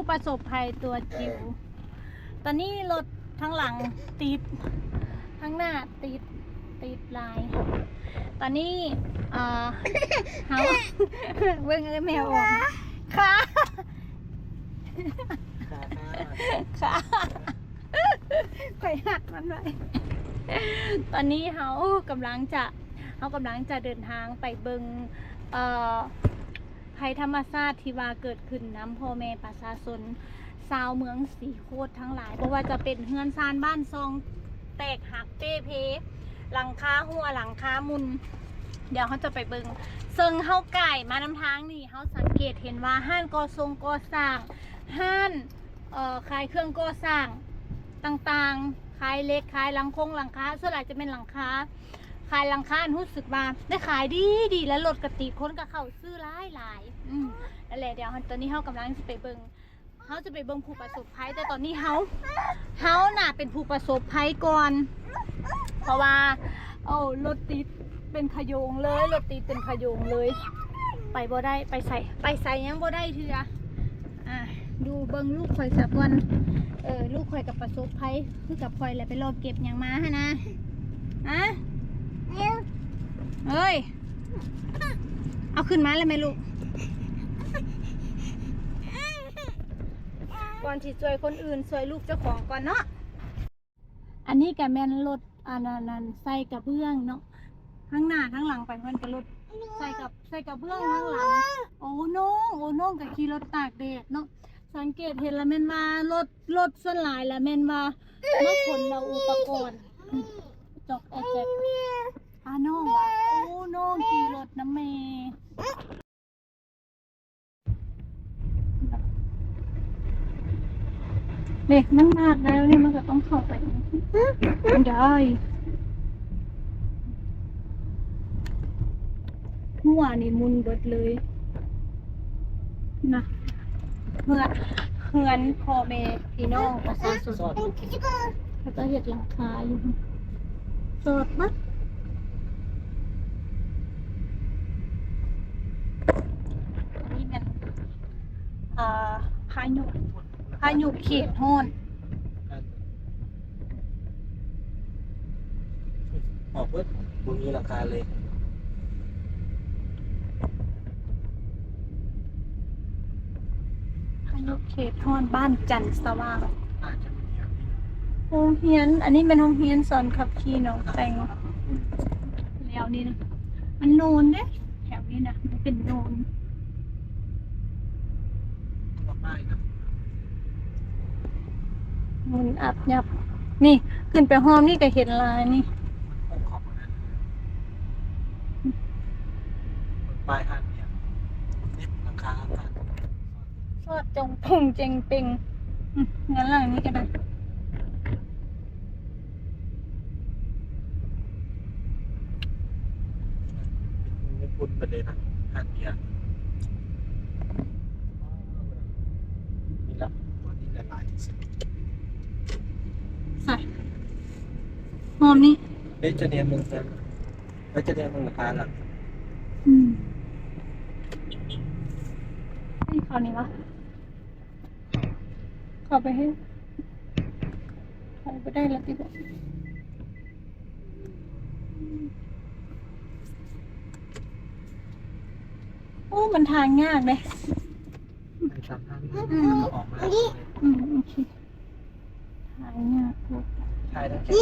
ປະສົບໄພຕົວຈິວ. ຕອນນີ້ລົດທາງຫຼັງຕິດ ທາງໜ້າຕິດ ຕິດຫຼາຍ. ຕອນນີ້ ເອີ ເຮົາ ເບິ່ງເອີຍແມວອອກ ຄ່າ ຄ່າ ຂ້ອຍຮັດມັນໄວ້. ຕອນນີ້ເຮົາກຳລັງຈະ ເຮົາກຳລັງຈະເດີນທາງໄປເບິ່ງ ເອີ ໄພທຳມະຊາດທີ່ວ່າເກີດຂຶ້ນນຳພໍ່ແມ່ປະຊາຊົນຊາວເມືອງສີໂຄດທັງຫຼາຍ, ບໍ່ວ່າຈະເປັນເຮືອນຊານບ້ານຊ່ອງແຕກຫັກເປ່ເພ, ຫຼັງຄາຮົ່ວ, ຫຼັງຄາໝຸ່ນ, ດຽວເຮົາຈະໄປເບິ່ງ. ເຊິ່ງເຮົາກາຍມານຳທາງນີ້ ເຮົາສັງເກດເຫັນວ່າຮ້ານກໍ່ຊົງກໍ່ສ້າງ, ຮ້ານ ເອີ ຂາຍເຄື່ອງກໍ່ສ້າງຕ່າງໆ, ຂາຍເຫຼັກ, ຂາຍຫຼັງຄົງຫຼັງຄາ, ສ່ວນຫຼາຍຈະແມ່ນຫຼັງຄາ, ຂາຍຫຼັງຄາ ອັນຮູ້ສຶກວ່າໄດ້ຂາຍດີໆ ແລະ ລົດກະຕິດ, ຄົນກະເຂົ້າຊື້ຫຼາຍໆ. ອືມ ນັ້ນແຫຼະ, ດຽວຕອນນີ້ເຮົາກຳລັງຊິໄປເບິ່ງ, ເຮົາຈະໄປເບິ່ງຜູ້ປະສົບໄພ, ແຕ່ຕອນນີ້ເຮົາ ເຮົານະເປັນຜູ້ປະສົບໄພກ່ອນ ເພາະວ່າ ໂອ້ ລົດຕິດເປັນຂະໂຢງເລີຍ, ລົດຕິດເປັນຂະໂຢງເລີຍ, ໄປບໍ່ໄດ້, ໄປໃສ ໄປໃສຍັງບໍ່ໄດ້ເທື່ອ. ອ່າ ດູເບິ່ງລູກຂ້ອຍສາກ່ອນ. ເອີ ລູກຂ້ອຍກະປະສົບໄພຄືກັບຂ້ອຍແຫຼະ, ໄປລອກເກັບຫຍັງມາຫັ້ນນະ. ຮະ ເອີຍ ເອົາຂຶ້ນມາແລ້ວແມ່ລູກ. ກ່ອນຊິຊ່ວຍຄົນອື່ນ, ຊ່ວຍລູກເຈົ້າຂອງກ່ອນເນາະ. ອັນນີ້ກະແມ່ນລົດ ອັນນັ້ນ ອັນໃສ່ກະເບື້ອງເນາະ, ທາງໜ້າທາງຫຼັງໄປເພິ່ນກະລົດໃສ່ກະ ໃສ່ກະເບື້ອງທາງຫຼັງ. ໂອ້ນ້ອງ ໂອ້ນ້ອງກະຂີ່ລົດຕາກແດດເນາະ. ສັງເກດເຫັນລະແມ່ນວ່າລົດ ລົດສ່ວນຫຼາຍລະແມ່ນວ່າມາຂົນເອົາອຸປະກອນ ຈອກແອແຈັກ. ອາ ນ້ອງວ່າ ໂອ້ ນ້ອງຂີ່ລົດນຳແມ່. ເດ້ ມັນມາດແລ້ວນີ້ ມັນກະຕ້ອງເຂົ້າໄປໄດ້. ຫົວນີ້ໝຸ່ນເບິດເລີຍນະ. ເຮືອນ ເຮືອນພໍ່ແມ່ພີ່ນ້ອງປະຊາຊົນ ເຂົາເຈົ້າເຮັດຫຼັງຄາຢູ່. ສອດມາ ອັນນີ້ແມ່ນ ເອີ ພາຍຸ ພາຍຸເຂດຮ້ອນ. ອອກເບິດ ບໍ່ມີຫຼັງຄາເລີຍ. ພາຍຸເຂດຮ້ອນບ້ານຈັນສະຫວ່າງ. ໂຮງຮຽນ ອັນນີ້ແມ່ນໂຮງຮຽນສອນຂັບຂີ່ໜອງແຕງ. ແລ້ວນີ້ນະ ມັນໂນນເດ້ ແຖວນີ້ນະ ມັນເປັນໂນນ. ໝຸ່ນອັບຍັບ. ນີ້ ຂຶ້ນໄປຮ່ອມນີ້ກະເຫັນຫຼາຍນີ້. ປ້າຍຮ້ານເບຍ ຕິດຫຼັງຄາຮ້ານ. ສອດຈົງປົງເຈັງເປັງ. ອືມ ເຮືອນຫຼັງນີ້ກະໄດ້. ຍີ່ປຸ່ນເບິດເລີຍນະ ຮ້ານເບຍ. ນີ້ລະ ບ່ອນນີ້ຫຼາຍທີ່ສຸດ. ໃສ່ ຫ້ອງນີ້ ເດ້ ຈະແນມເບິ່ງ ເອີ ຈະແນມເບິ່ງລາຄາລະ. ອືມ ເຂົ້ານີ້ວະ. ເຂົ້າໄປໃຫ້ ເຂົ້າໄປໄດ້ລະຕິບອກ. ໂອ້ ມັນທາງຍາກເດ້. ໄປຕາມທາງ ອືມ ກະອອກມາ. ອືມ ໂອເຄ. ຖ່າຍຍາກໂພດ ຖ່າຍໄດ້ແຄ່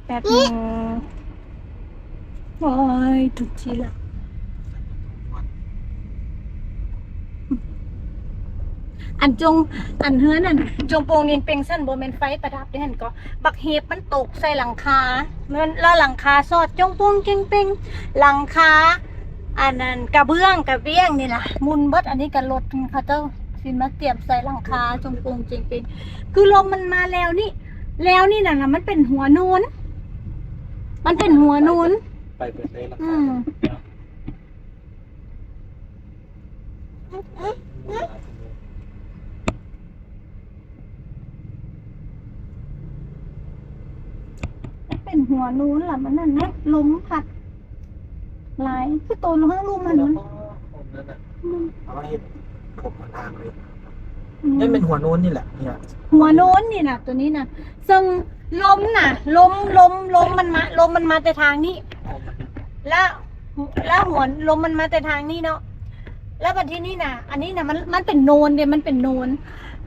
ແປັບໜຶ່ງ. ໂອ້ຍ ທຸກທີລະ. ອັນຈົງ ອັນເຮືອນອັນຈົງໂປ່ງເຈັງເປັງຊັ້ນ ບໍ່ແມ່ນໄຟປະດັບເດ້ຫັ້ນກໍ ບັກເຫັບມັນຕົກໃສ່ຫຼັງຄາ ແລ້ວຫຼັງຄາສອດຈົງໂປ່ງເຈັງເປັງ. ຫຼັງຄາ ອັນນັ້ນກະເບື້ອງກະບ້ຽງນີ້ລະ ໝຸ່ນເບິດ. ອັນນີ້ກະລົດເຂົາເຈົ້າຊິມາຕຽມໃສ່ຫຼັງຄາ ຈົງໂປ່ງເຈັງເປັງ. ຄືລົມມັນມາແລ້ວນີ້ ແລ້ວນີ້ນັ້ນນະ ມັນເປັນຫົວໂນນ ມັນເປັນຫົວໂນນ. ໄປເບິດເລີຍຫຼັງຄາ. ອືມ ມັນເປັນຫົວນູນລະ ມັນນັ້ນນະ ລົມພັດຫຼາຍ ຄືໂຕເຮົາລຸ່ມຫັ້ນນະ. ອືມ ເອົາມາເຮັດຜົມທາງເລີຍ. อืม นั่นเป็นหัวโน้นนี่แหละ เนี่ย หัวโน้นนี่นะ ตัวนี้นะ ซึ่งลมน่ะ ลม ลม ลมมันมา ลมมันมาแต่ทางนี้ แล้ว แล้วหัวลมมันมาแต่ทางนี้เนาะ แล้วบัดทีนี้น่ะ อันนี้น่ะ มัน มันเป็นโนนเด้ มันเป็นโนน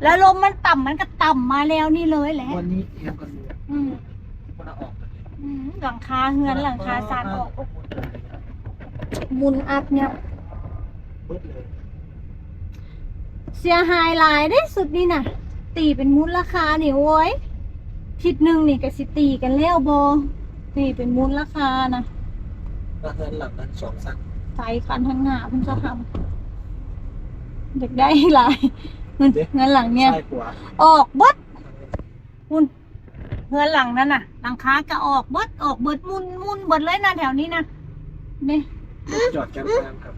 แล้วลมมันต่ำ มันก็ต่ำมาแนวนี้เลยแหละ วันนี้เอียงกันอยู่ อืม คนละออกกันเลย อืม หลังคาเฮือน หลังคาซานออก หมุนอับเนี่ย เบิดเลย เสียหายหลายเด้ สุดนี้น่ะ ตีเป็นมูลค่านี่ โอ้ย ทิศหนึ่งนี่ก็สิตีกันแล้วบ่ ตีเป็นมูลค่านะ แล้วเฮือนหลังนั้นสองชั้น ไฟคันข้างหน้าเพิ่นจะทำ อยากได้หลาย เด้ เฮือนหลังเนี่ย ซ้ายขวา ออกเบิด พุ้น เฮือนหลังนั้นน่ะ หลังคาก็ออกเบิด ออกเบิด หมุน หมุนเบิดเลยนะ แถวนี้นะ นี่ จอดกันครับ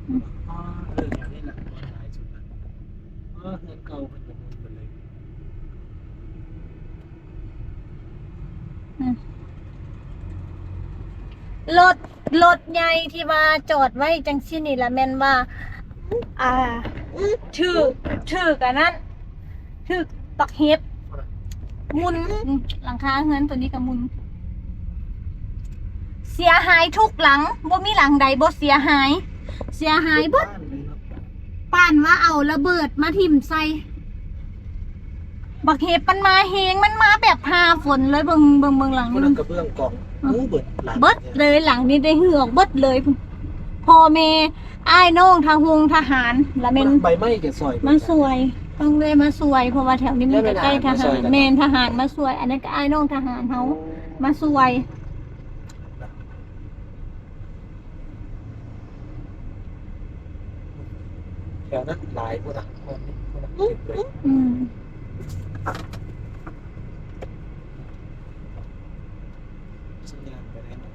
อืม อ๋อ เออ แถวนี้แหละ หลายสุดนะ เออ เฮือนเก่าเพิ่นก็หมุนเบิดเลย อืม รถ รถใหญ่ที่ว่าจอดไว้จังซี่นี่ล่ะ แม่นว่า อ่า ถืก ถืกอันนั้น ถืกบักเห็บหมุน อืม หลังคาเฮือนตัวนี้ก็หมุน เสียหายทุกหลัง บ่มีหลังใดบ่เสียหาย เสียหายเบิด ปานว่าเอาระเบิดมาถิ่มใส่ บักเห็บมันมาแฮง มันมาแบบฟ้าฝนเลย เบิ่ง เบิ่ง เบิ่งหลัง คนละกระเบื้องกอง อืม อู้ เบิดหลัง เบิดเลย หลังนี้ได้หื้อออกเบิดเลย พ่อแม่ อ้ายน้อง ทะฮงทหาร ละแม่น ใบไม้ก็ซอย มาช่วย ต้องได้มาช่วย เพราะว่าแถวนี้มันใกล้ๆทหาร แม่น ทหารมาช่วย อันนั้นก็อ้ายน้องทหารเฮา โอ้ มาช่วย แถวนั้นหลายพุ้นน่ะ คนนี้พุ้นน่ะ เต็มเลย อืม สัญญาณไปได้เนาะ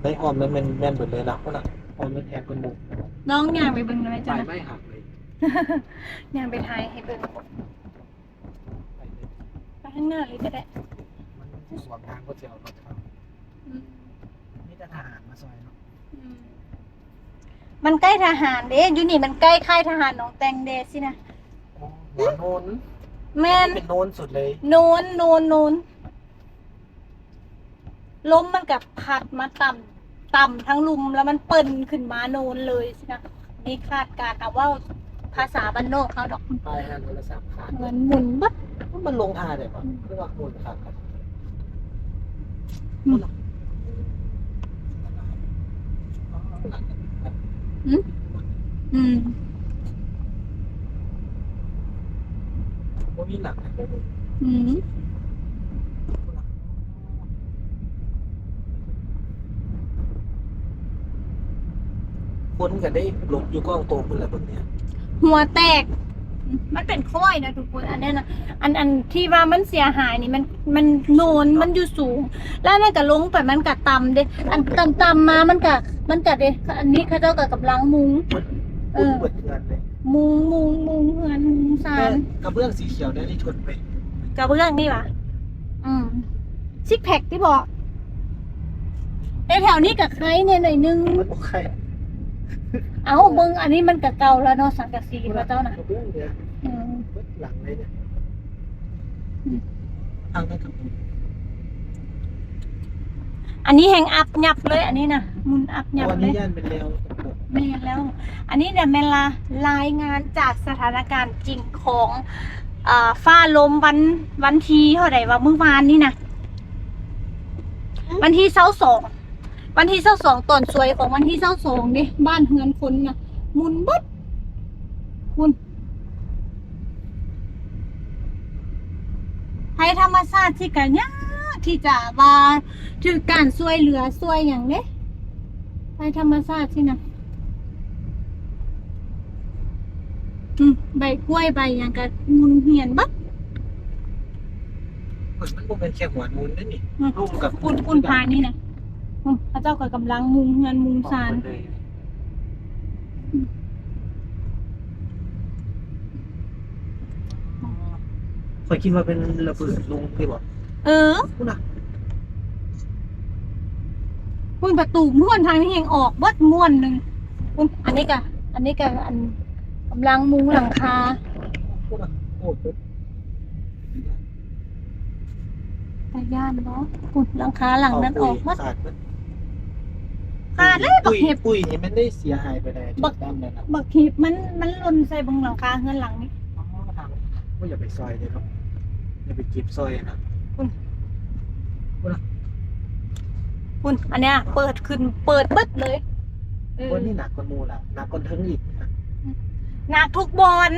ในอ้อมนั้นแม่น แม่นเบิดเลยนะพุ้นน่ะ อ้อมนั้นแฮงกว่าหมู่ น้องย่างไปเบิ่งหน่อยจ้ะ ปลายไม้หักเลย ย่างไปถ่ายให้เบิ่ง ไปเลย ไปข้างหน้าเลยก็ได้ มันสิสวนทางก็สิเอารถเข้า อืม มีแต่ทหารมาซอยเนาะ อืม มันใกล้ทหารเด้ อยู่นี่มันใกล้ค่ายทหารหนองแตงเด้สินะ อ๋อ หัวโนน แม่น เป็นโนนสุดเลย โนน โนน โนน ลมมันก็พัดมาต่ำ ต่ำทั้งลุ่ม แล้วมันเปิ้นขึ้นมาโนนเลยสินะ นี่คาดการณ์เอา เว้าภาษาบ้านนอกเขาดอก ป้ายห้างโทรศัพท์ขาด เหมือนหมุนบัด มันลงท่าได้บ่ อืม คือว่าหมุนคัก อืม อืม อืม บ่มีหลัง อืม คนก็ได้หลบอยู่กองโตพุ้นแหละเบิ่งเนี่ย หัวแตก มันเป็นค้อยนะทุกคน อันนั้นน่ะ อัน อันที่ว่ามันเสียหายนี่ มัน มันโนน มันอยู่สูง แล้วมันก็ลงไป มันก็ต่ำเด้ อันต่ำๆมา มันก็ มันก็เด้ อันนี้เขาเจ้าก็กำลังมุง เออ เบิดเฮือนเลย มุง มุง มุงเฮือน มุงซาน กระเบื้องสีเขียวเนี่ยที่ทนไป กระเบื้องนี่หวา อืม ซิกแพคติบ่ แต่แถวนี้ก็ไคแหน่หน่อยนึง มันบ่ไค เอ้า เบิ่ง อันนี้มันก็เก่าแล้วเนาะ สังกะสีพระเจ้านะ กระเบื้องเด้ อืม เบิดหลังเลยเนี่ย อืม ทางนั้นก็หมุน อันนี้แฮงอับยับเลย อันนี้นะ หมุนอับยับเลย อันนี้ย่านเป็นแนว แม่นแล้ว อันนี้เนี่ยแม่นละ รายงานจากสถานการณ์จริงของ เอ่อ ฟ้าลมวัน วันที่เท่าใดวะ มื้อวานนี้นะ วันที่ซาวสอง วันที่ซาวสอง ตอนสวยของวันที่ซาวสองเด้ บ้านเฮือนคนน่ะ หมุนเบิด พุ้น ภัยธรรมชาติที่ก็ยากที่จะว่าถืกการช่วยเหลือช่วยหยังเด้ ภัยธรรมชาติที่นะ อืม ใบกล้วยใบหยังก็หมุนเหียนเบิด มันบ่แม่นแค่หัวโนนเด้นี่ อืม ลุ่มกับ พุ้น พุ้น พานี่นะ อืม เขาเจ้าก็กำลังมุงเฮือนมุงซาน ออกหมดเลย ข้อยคิดว่าเป็นระเบิดลงนี่บ่ เออ พุ้นน่ะ พุ้นประตูม้วนทางนี้แฮงออกเบิดม้วนหนึ่ง ພຸ້ນ ອັນນີ້ກະ ອັນນີ້ກະ ອັນ ກຳລັງມຸງຫຼັງຄາ. ຕາຢ້ານເນາະ. ພຸ້ນ ຫຼັງຄາຫຼັງນັ້ນອອກໝົດ. ຂາດເລີຍ ປຸ້ຍ ບັກເຫັບ ປຸ້ຍນີ້ມັນໄດ້ເສຍຫາຍໄປໄດ້. ບັກ ບັກເຫັບມັນ ມັນຫຼົ່ນໃສ່ເບິ່ງຫຼັງຄາເຮືອນຫຼັງນີ້. ອໍ ທາງ ໂອ້ຍ ຢ່າໄປຊ່ອຍເດ້ເນາະ. ຢ່າໄປເກັບຊ່ອຍນະ. ພຸ້ນ ພຸ້ນນະ ພຸ້ນ ອັນເນີ້ຍເປີດຂຶ້ນ ເປີດເບິດເລີຍ. ເອີ ຄົນນີ້ໜັກກວ່າໝູ່ລະ ໜັກກວ່າເທິງອີກນະ. ໜັກທຸກບ່ອນ.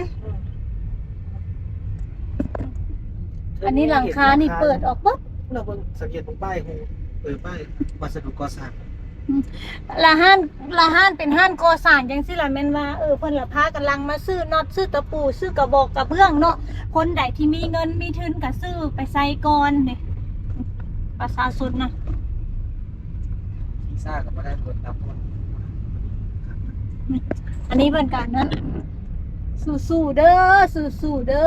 ອັນນີ້ຫຼັງຄານີ້ເປີດອອກເບິດ. ລະເບິ່ງ ສັງເກດເບິ່ງປ້າຍ ເອີ ປ້າຍວັດສະດຸກໍ່ສ້າງ. ລະຮ້ານ ລະຮ້ານເປັນຮ້ານກໍ່ສ້າງຈັ່ງຊີ້ລະ ແມ່ນວ່າ ເອີ ເພິ່ນລະພາກັນຫຼັ່ງມາຊື້ນັອດ ຊື້ຕະປູ ຊື້ກະບອກກະເບື້ອງເນາະ. ຄົນໃດທີ່ມີເງິນມີທຶນກະຊື້ໄປໃສ່ກ່ອນເດ້ ປະຊາຊົນນະ. ຊີຊາກໍບໍ່ໄດ້ເປີດຕາມຄົນ. ອັນນີ້ເພິ່ນກະນັ້ນ ສູ້ໆເດີ ສູ້ໆເດີ.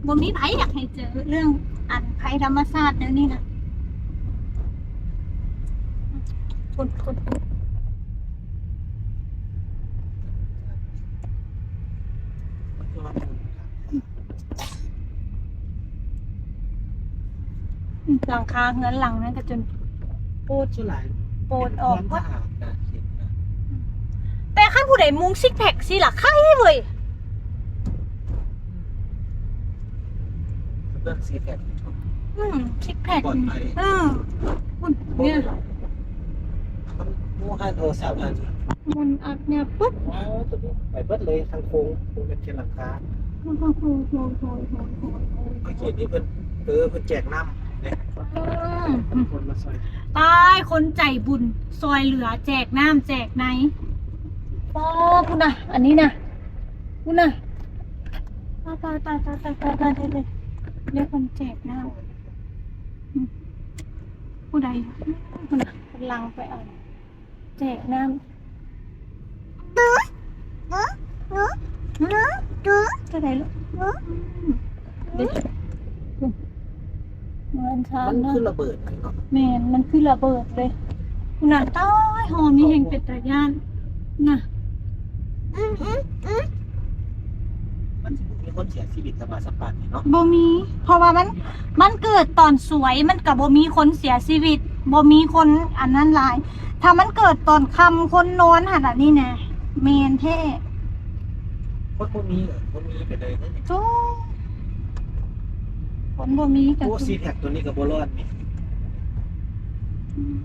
ບໍ່ມີໃຜຢາກໃຫ້ເຈີເລື່ອງອັນໄພທຳມະຊາດແນວນີ້ນະ. ຫຼັງຄາເຮືອນຫຼັງນັ້ນກະຈົນໂປດ ສ່ວນຫຼາຍໂປດອອກໝົດ. ແຕ່ຄັນຜູ້ໃດມຸງຊິກແພັກຊີ້ລະ ໄຄເວີຍ. ເລື່ອງຊິກແພັກ ອືມ ຊິກແພັກ ປອດໄພ. ເອີ ພຸ້ນ ເອີ ມັນ ໂອ້ ຫ້າໂທລະສັບຫັ້ນ ມັນອັດແນບປຶບ. ອໍ ໂຕນີ້ໄປເບິດເລີຍ ທັງໂຄງ ບໍ່ແມ່ນແຄ່ຫຼັງຄາ. ໂອ້ໂຫ ໂອ້ໂຫ ໂອ້ໂຫ ໂອ້ໂຫ ໂອເຄ ນີ້ເພິ່ນ ເອີ ເພິ່ນແຈກນ້ຳເດ້. ອືມ ຄົນມາຊ່ອຍ ຕາຍ ຄົນໃຈບຸນ ຊ່ອຍເຫຼືອ ແຈກນ້ຳແຈກໃນ. ອໍ ພຸ້ນນະ ອັນນີ້ນະ ພຸ້ນນະ. ຕາຍ ຕາຍ ຕາຍ ເດ້ ເພິ່ນແຈກນ້ຳ. ອືມ ຜູ້ໃດ ພຸ້ນນະ ກຳລັງໄປເອົາ ແຈກນ້ຳ. ຕົວໃດລູກ? ອືມ ເດ້ ເຮືອນຊານ ມັນຄືລະເບີດເນາະ. ແມ່ນ ມັນຄືລະເບີດເລີຍ. ພຸ້ນນະ ຕາຍ ຫໍນີ້ແຮ່ງເປັນຕາຢ້ານນະ. ອືມ ອືມ ອືມ ມັນຊິບໍ່ມີຄົນເສຍຊີວິດຕາມມາສະປານນີ້ເນາະ. ບໍ່ມີ ເພາະວ່າມັນ ມັນເກີດຕອນສວຍ ມັນກະບໍ່ມີຄົນເສຍຊີວິດ ບໍ່ມີຄົນອັນນັ້ນຫຼາຍ. ຖ້າມັນເກີດຕອນຄ່ຳ ຄົນນອນຫັ້ນນະ ນີ້ນະ ແມ່ນແທ້. ຄົນບໍ່ມີເອີ ບໍ່ມີໄປເລີຍເດ້. ໂອ້ ຄົນບໍ່ມີກະ ໂອ້ ຊີແພັກໂຕນີ້ກະບໍ່ລອດນີ້. ອືມ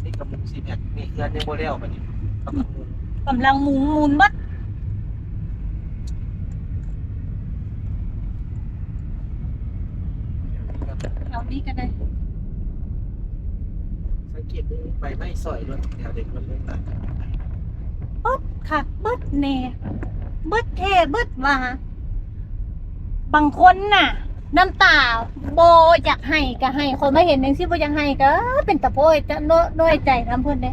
ນີ້ກະມຸງຊີແພັກ ນີ້ເຮືອນຍັງບໍ່ແລ້ວບາດນີ້ ກຳລັງມຸງ ກຳລັງມຸງ ມຸງໝົດ. ແຖວນີ້ກະໄດ້ ສັງເກດເບິ່ງໃບໄມ້ສອຍລົດແຖວເດັກມັນລົງຫຼາຍ ເບິດຄັກເບິດແນ່ ເບິດແທ້ເບິດວ່າ. ບາງຄົນນະ ນ້ຳຕາບໍ່ຢາກໄຫ້ກະໄຫ້ ຂ້ອຍມາເຫັນຈັ່ງຊີ້ບໍ່ຢາກໄຫ້ກະເປັນຕາໂພຍ ນ້ອຍໃຈນຳເພິ່ນເດ້.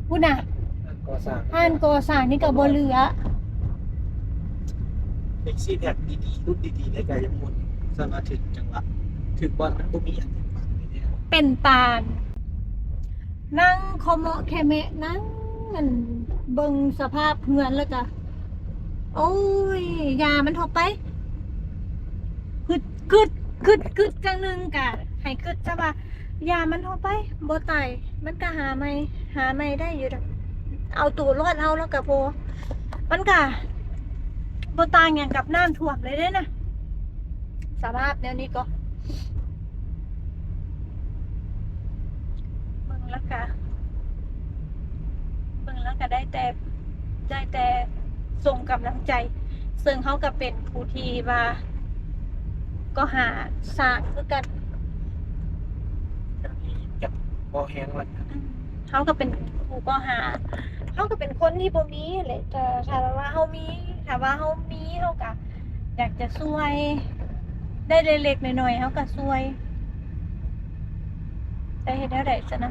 ພຸ້ນນະ ຮ້ານກໍ່ສ້າງ ຮ້ານກໍ່ສ້າງນີ້ກະບໍ່ເຫຼືອ. ເອັກຊີແພັກດີໆ ລຸ້ນດີໆ ໃນກາຍະມຸນ ສາມາດຖືກຈັງຫວະ ຖືກບ່ອນ ມັນບໍ່ມີອັນຫຍັງບັງເລີຍ. ເປັນຕານ ນັ່ງເຄາະເມາະແຄະແມະ ນັ່ງ ອັນ ເບິ່ງສະພາບເຮືອນແລ້ວກະ ໂອ້ຍ ຢ່າມັນເທາະໄປ. ຄຶດ ຄຶດ ຄຶດ ຄຶດຈັ່ງໜຶ່ງກະໃຫ້ຄຶດຊະວ່າ ຢ່າມັນເທາະໄປ ບໍ່ຕາຍ ມັນກະຫາໃໝ່ ຫາໃໝ່ໄດ້ຢູ່ດອກ. ເອົາໂຕລອດເຮົາແລ້ວກະພໍ ມັນກະບໍ່ຕ່າງຫຍັງກັບນ້ຳຖ້ວມເລີຍເດ້ນະ ສະພາບແນວນີ້ກໍ. ເບິ່ງແລ້ວກະ ເບິ່ງແລ້ວກະໄດ້ແຕ່ ໄດ້ແຕ່ສົ່ງກຳລັງໃຈ ເຊິ່ງເຮົາກະເປັນຜູ້ທີ່ວ່າກໍ່ຫາສ້າງຄືກັນ. ອັນນີ້ຈັກບໍ່ແຮງລະ ອືມ ເຮົາກະເປັນຜູ້ກໍ່ຫາ ເຮົາກະເປັນຄົນທີ່ບໍ່ມີແຫຼະ. ແຕ່ຖ້າວ່າເຮົາມີ ຖ້າວ່າເຮົາມີ ເຮົາກະ ຢາກຈະຊ່ວຍ ໄດ້ເລັກໆ ໜ້ອຍໆ ເຮົາກະຊ່ວຍ ແຕ່ເຮັດແນວໃດຊັ້ນນະ?